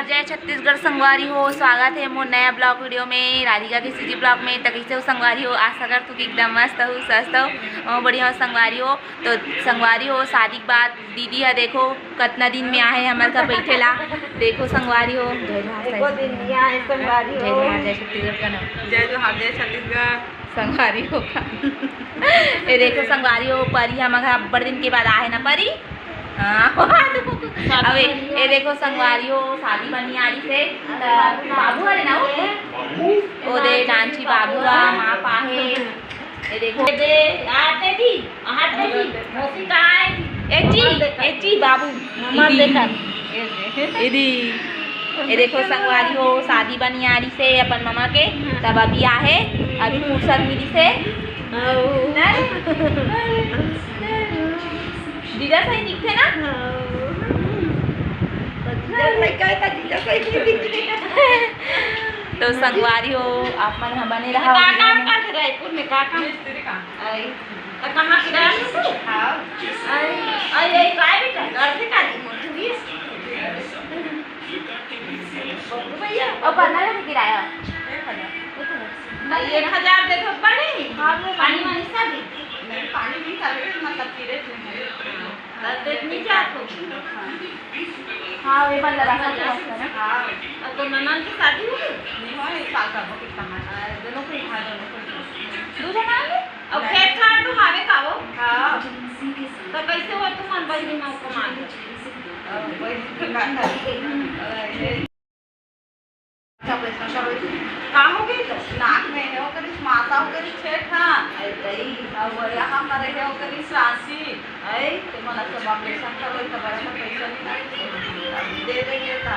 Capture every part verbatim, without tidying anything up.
जय छत्तीसगढ़ संगवारी हो, स्वागत हे मोर नया vlog video में, राधिका के CG vlog में। त कइसे हो संगवारी हो? आशा करथों कि एकदम मस्त हो, स्वस्थ हो, अउ बढ़िया हो संगवारी हो। तो संगवारी हो, शादी के बाद दीदी ह देखो कतना दिन में आहे हमर घर बैठे ला। देखो संगवारी हो, जय जोहार एको साईं। दिन नइ आहे संगवारी जय हो। जोहार, जय छत्तीसगढ़ का नाम। जय जोहार, जय छत्तीसगढ़। संगवारी हो का? ये देखो संगवारी हो, परी हमर घर अब्बड़ दिन के बाद आहे ना परी? हाँ। अब ये, ये देखो संगवारी हो, शादी बनिहारी से, त बाबू हरे ना वो? ओ दे नानची बाबू हा, माँ पाहे। ये देखो। दे, हाथ दे दी, हाथ दे दी। मौसी कहाँ है? ए जी, ए जी बाबू। मम्मा इदी। देखा। इदी। ये देखो संगवारी हो, शादी बनिहारी से अपन ममा के, तब अभी आहे, अभी फुर्सत मिली से। नहीं? जीजा सही दिखथे ना? हाँ। तो जीजा सही कहे तो जीजा सही दिखथे। तो संगवारी हो, आप मन ह बने रहा। का काम करथे रायपुर में? का काम? मिस्त्री काम। आई। तो कहाँ के रहने से? हाँ। आई, आई, आई, काय बेटा? घर से का दी मोटू भी? बबलू भैया। और पन्ना का किराया? एक हजार। भाई, एक हजार दे दो, पड़े नहीं? हाँ, वो पानी वानी सब ही। नहीं, पानी नहीं, तब मतलब पीरे थे। तब देख नहीं जात हो। हाँ, वे बल्ला रखा था उसका ना। हाँ। अब तो ननद की शादी हो गई? नहीं हुआ, एक साल का हो गया। हाँ, दोनों को ही था, दोनों को ही। दो जना आ गए? अब खेत खार तो हावे का वो? हाँ। तो कैसे हो तुम मन बहिनी में कमा के? अब वही तो का था। का हो गई तो? नाक में हे ओकरी माता ओकरी छेद हा। आई तई। अब यहाँ पर हे ओकरी सासी। आई, तो मन सब operation करो, तो बड़ा सा पैसा नहीं आई। अब दे देंगे, तो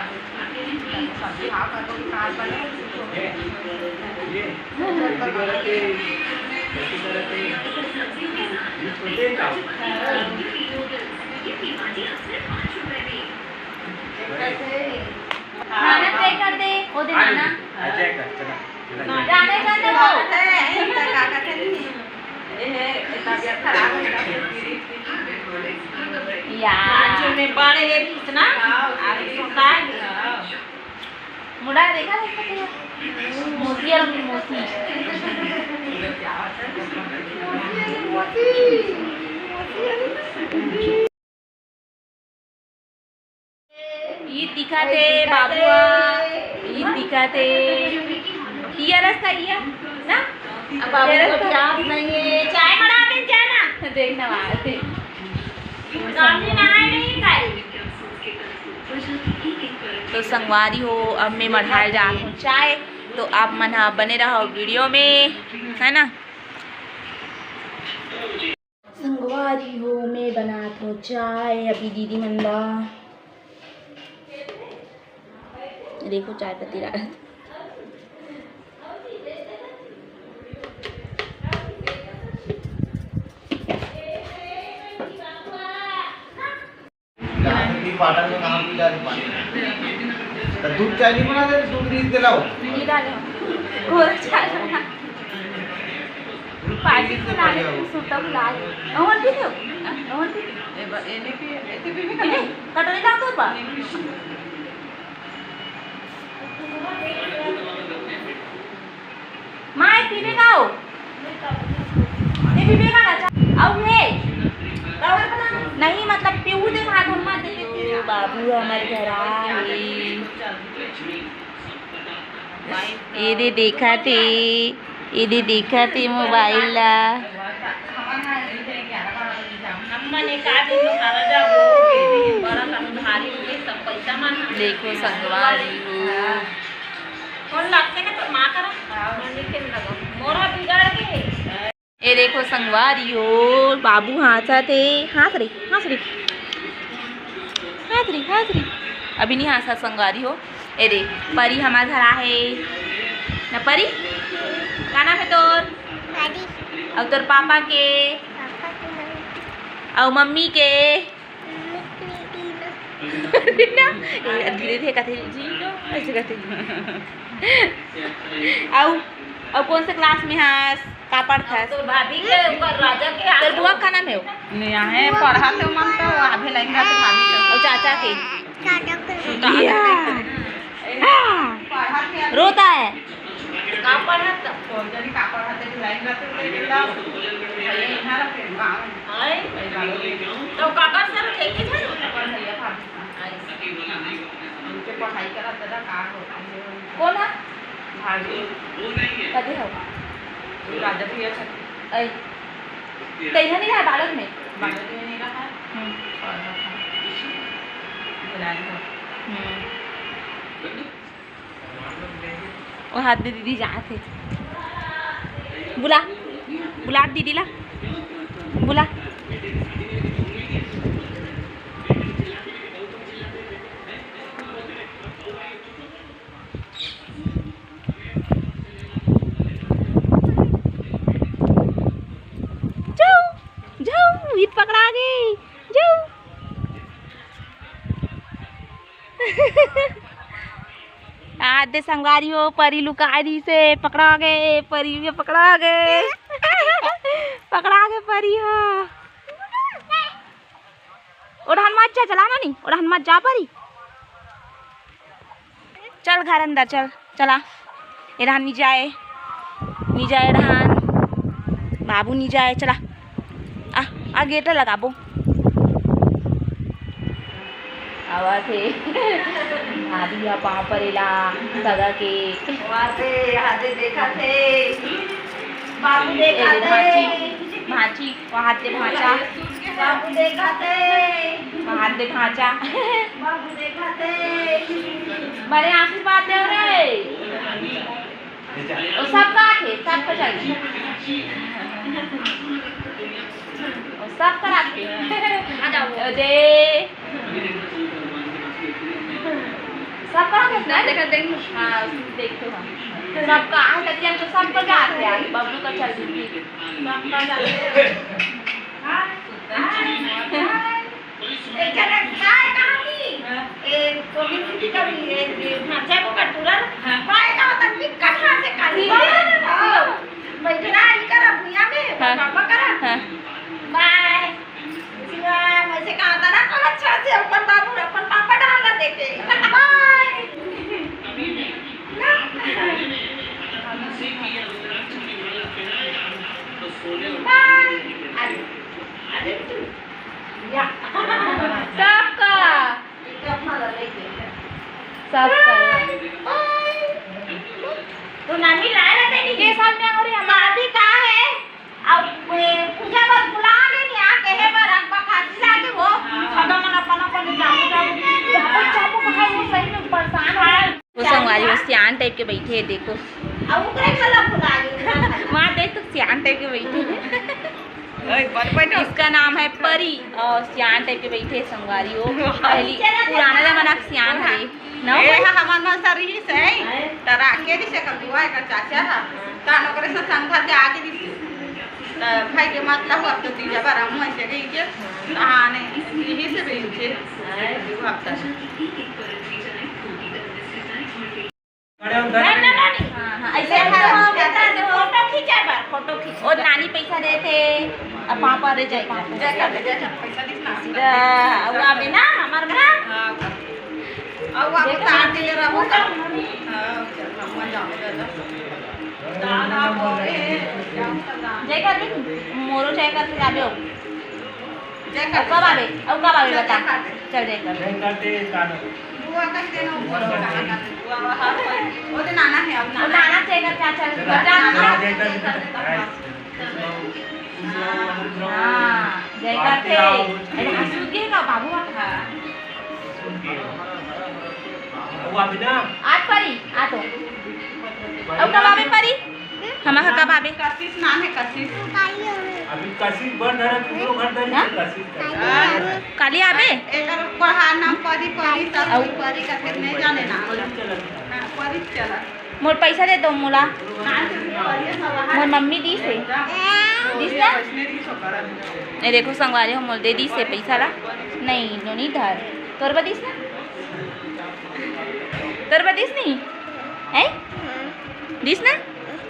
सब्जी हाँ कर दो, कार बने। नाना play कर दे, ओ दे नाना। अच्छा, कर, चला, चला। गाना गाना वो। ए, ए, तबियत खराब है, तबियत गिरी थी। यार। जो में बड़े ये भी इतना, आगे छोटा है। मुड़ा देखा है इसका? मोती और मौसी। ये दिखाते बाबू, ये दिखाते। ये रस्ता ये ना। अब बाबू ये को रस्ता। याद नहीं है। चाय बना दे, चाय ना। देखना वाला। गांधी नहाए नहीं खाए। तो संगवारी हो, अब मैं मढ़ाए जात हूँ चाय, तो आप मन ह बने रहो video में, है ना। संगवारी हो, मैं बनात हो चाय अभी दीदी मन ला। देखो चाय पत्ती डालत। रात में भी पाटन में कहाँ पी डाले पानी? तो दूध चाय नहीं बना दे, दूध नहीं दिलाओ। नहीं डाले। घोल चाय बना। दूध पानी पी से बना ले, बढ़िया हो। सूटा बुला ले। अमन पी लो। अमन पी लो। ए बा-, ए नहीं पी, ए तो पी भी नहीं। कटोरी ला तो बा। माय पीबे का हो? ते पीबे का बच्चा? अउ हे? नहीं, मतलब, पीऊ दे भात हम मत देते। बाबू हमर घर आए। ये दे देखा थे, ये दे देखा थे mobile ला। देखो संगवारी हो। कौन लगते ना तो माँ करा? हाँ। मम्मी के लगा। मोरा बिगाड़ के। ए देखो संगवारी हो, बाबू हाँसत हे। हाँस रे, हाँस रे। हाँस रे, हाँस रे। अभी नहीं हाँसत संगवारी हो। ए दे, परी हमार घर आहे। ना परी? का नाम हे तोर? परी। अउ तोर पापा के? पापा के नाम। अउ मम्मी के? ना, ए, धीरे धीरे कथे जी, ऐसे कथे जी। अउ, अउ कौन से class में हस? का पढ़थस? तो भाभी के ऊपर राजा के तोर बुआ का नाम हे वो? नहीं आहे, पढ़ा तो मन तो अभी लाइन का तो भाभी के। अउ चाचा के? चाचा के। या। रोता है। का पढ़त? कोई जनी का पढ़त है, ढिलाई ना तो ले लेता। ये इहाँ रखे, हाँ। हाय। तो काका सर थे कि थे? पढ़ाई था। हाय। उनके पढ़ाई करत दादा का हो? कौन है? भाभी। कदे हो? राजा भैया छथि। ऐ। तैहा नहीं रहा बालक में? बालक में नहीं रहा। हम्म। और रहा। ढिलाई हो। हम्म। ओ हाथ दे दीदी जात हे। बुला, बुला दीदी ला, बुला। जाओ, जाओ, ईद पकड़ा गे, जाओ। आ दे संगवारी हो, परी लुका दिस हे, पकड़ा गे, परी ये पकड़ा गे। पकड़ा गे परी हो। ओढ़न मत जा, चला ना नी, ओढ़न मत जा परी। चल घर अंदर चल, चला। एरहान नी जाए, नी जाए एरहान। बाबू नी जाए, चला। आ, आ गेट लगाबो। आवत हे। भाभी ह पाँव परेला, सगा के। वाते, हाथे देखत हे। बाबू ए दे देखत हे। भांची, भांची। वहाँ दे भांचा। बाबू देखत हे। वहाँ दे भांचा। बाबू देखत हे। बड़े आशीर्वाद दे रे। वो सब का थे, सब का चाहिए। वो सब का रखे। आ जाओ। ओ दे। सब का रखे ना? देखा, देख। हाँ, देख तो हाँ। सब का, आज तक हम तो सब का जाते हैं। बबलू का चल रही। एक जना काय कहा कि, हाँ। ए, कोबी की कभी, ए, ए, ढांचा को कटोरा, हाँ। काय कहा तक भी कहाँ से खाली? हाँ। बैठना ही करा भुइया में, हाँ। पापा करा। हाँ। बाय। शिवा, वैसे कहा था ना, अच्छा से अपन बाबू, अपन पापा डालना देखे। बाय। ना। बाय। अरे, अरे, तू। या। सबका। सबका। तो नानी लाए रहते नहीं। ये साल में हो रही हमारी शादी का है? अब, ए, पूजा बर बुला ले नहीं आ, कहे बर अब खासी लागे हो। हाँ। खत्म मन अपन अपन जाओ, जाओ। जाओ, जाओ, कहाँ वो सही में परेशान है। वो संगवारी हो, सियान टाइप के बैठे हे, देखो। अब ओकरे गला फुला गई। वहाँ देख तो सियान टाइप के बैठे हे। ओए, बन बैठो। इसका नाम है परी और सियान टाइप के बैठे हे संगवारी हो। पहली पुराना जमाना के सियान हरे। ना ए, भाई? हाँ, हमार मौसा रही से, त राखे दिसे कर दुआ एकर चाचा हा। त ओकरे से संग के आगे दिसे। त भाई के मत लहू, अब तो तीजा बार हम ऐसे गई के। हाँ, नहीं, यही से भी इनके। दुआ अब तक। हाँ, हाँ, ऐसे हाँ, हाँ, बेटा, फोटो खींचा बार, फोटो खींच। और नानी पैसा देथे, अब पापा रे जय कर, जय कर, जय कर, पैसा दिस ना। सीधा, अब आबे ना, हमार ना। हाँ, अब आप जय कर। तार दिले रहो का? हाँ, मजा आवे दादा। जय कर दे, मोरो जय कर के आबे हो। जय कर। अब कब आवे? अब कब आवे बता। चल जय कर। जय कर दे, कान। बुआ कह देना, बुआ कहाँ कर दे? बुआ वहाँ पर। वो तो नाना है, अब वो नाना। नाना जय कर क्या चल रहा है? नाना। जय कर दे। हाँ, जय करते। अरे, हंस के का बाबू आ था। वो अभी ना। आज परी, आ तो। अब कब आवे परी? हमारा कब आवे? कशिश नाम है, कशिश। अभी कशिश बर धरा, तुमरो घर धरी हाँ? कशिश का। काली आवे? एकर पहाड़ नाम परी, परी, सब अउ परी करके नहीं जाने ना। परी चला। हाँ, परी चला। मोर पैसा दे दो मोला। हाँ, तो परी सब वहाँ मोर मम्मी दीस हे। दीस ना? ये देखो संगवारी हो, मोल दे दीस हे पैसा ला। नहीं, नोनी धर। तोर बर दीस ना? तोर बर दीस नहीं? हैं? दीस ना?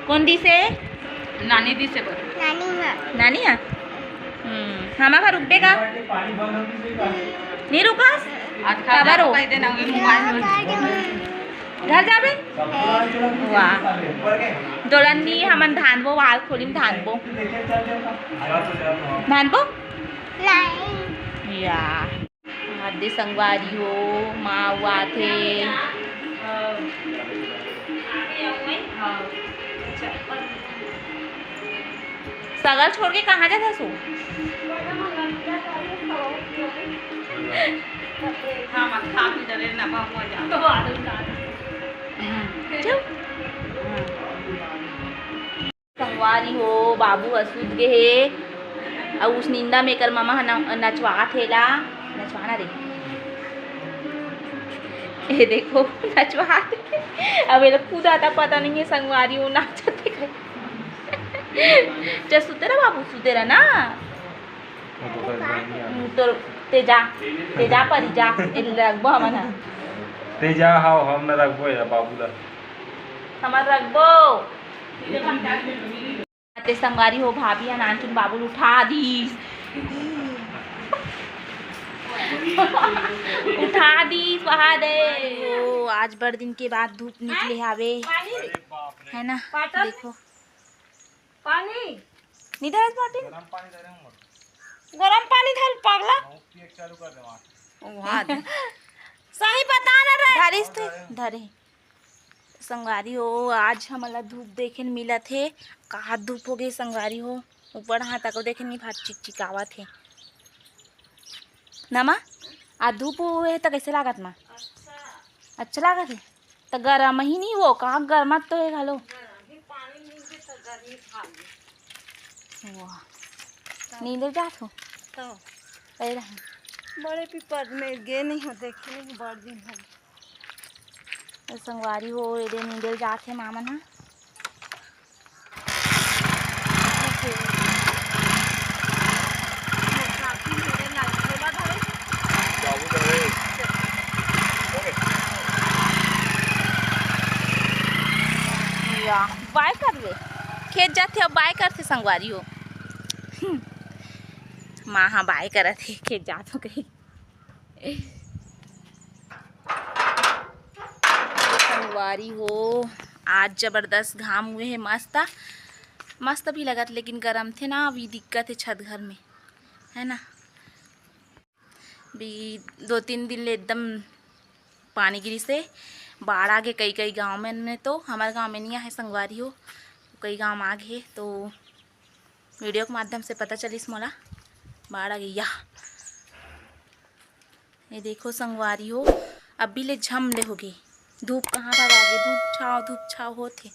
कौन दीस हे? नानी दीस हे बर। नानी माँ। नानी हा? हम्म, हमा घर रुकबे का? नहीं रुकस? आज खा काबर हो? कह देना, मोबाइल में। घर जाबे? वाह। डोलन नी, हमन धानबो, वाल खोली में धानबो। धानबो? या। आदे संगवारी हो, माँ आथे। सगल छोड़ के कहाँ जाथस ओ? चुप। संगवारी हो, बाबू ह सुत गे हे, अउ उस निंदा में एकर ममा ह न-, नचवात हे ला, नचवाना रे। ए देखो, नचवात हे। अब एला खुद आता पता नहीं है, संगवारी हो, नाचत हे। चल सुते रह बाबू, सुते रह ना। वो तो कर देंगे। हम्म, तो ते जा, ते जा परी जा, ए रखबो हमन ह। ते जा, हाँ, हम न रखबो या बाबू ला। हमन रखबो। ते संगवारी हो, भाभी ह नानचुन बाबू ल उठा दीस। उठा दीस, वहा दे। ओ, आज बड़ दिन के बाद धूप निकले हावे, है ना? देखो। पानी। नी धरत बाटिन? गरम पानी धर, पगला। वहाँ दे। सही बता ना रहे। धरिस तो धरे। संगवारी हो, आज हमन ला धूप देखे ल मिलत हे। का धूप हो गे संगवारी हो, ऊपर हाथ तक देखे नहीं भात चिकचिकावत हे ना माँ। आ धूप हे त कैसे लागत माँ? अच्छा लागत हे। त गरम ही नहीं वो, कहाँ गरमत तो हे घलो। वाह। नींदे जात हो? तो। बड़े पीपर में गे नहीं हो, देखे नहीं बड़ दिन हो। तो संगवारी हो, एदे नींदे जात हे मामन हा। या, बाय करबे। खेत जाथे, अब बाय करथे संगवारी हो। माँ हा बाय करत हे, खेत जात हो कही। संगवारी हो, आज जबरदस्त घाम हुए हे, मस्त, मस्त भी लगत, लेकिन गरम थे ना, अभी दिक्कत हे छत घर में, है ना। भी दो तीन दिन ले एकदम पानी गिरिस हे, बाढ़ आ गे कई कई गाँव में, तो हमर गाँव में नहीं आहे संगवारी हो, कई गाँव में आ गे, तो वीडियो के माध्यम से पता चलिस मोला, बाढ़ आ गे या। ये देखो संगवारी हो, अभी ले झम ले होगे, धूप कहाँ भाग आगे, धूप छाव, धूप छाव होत हे।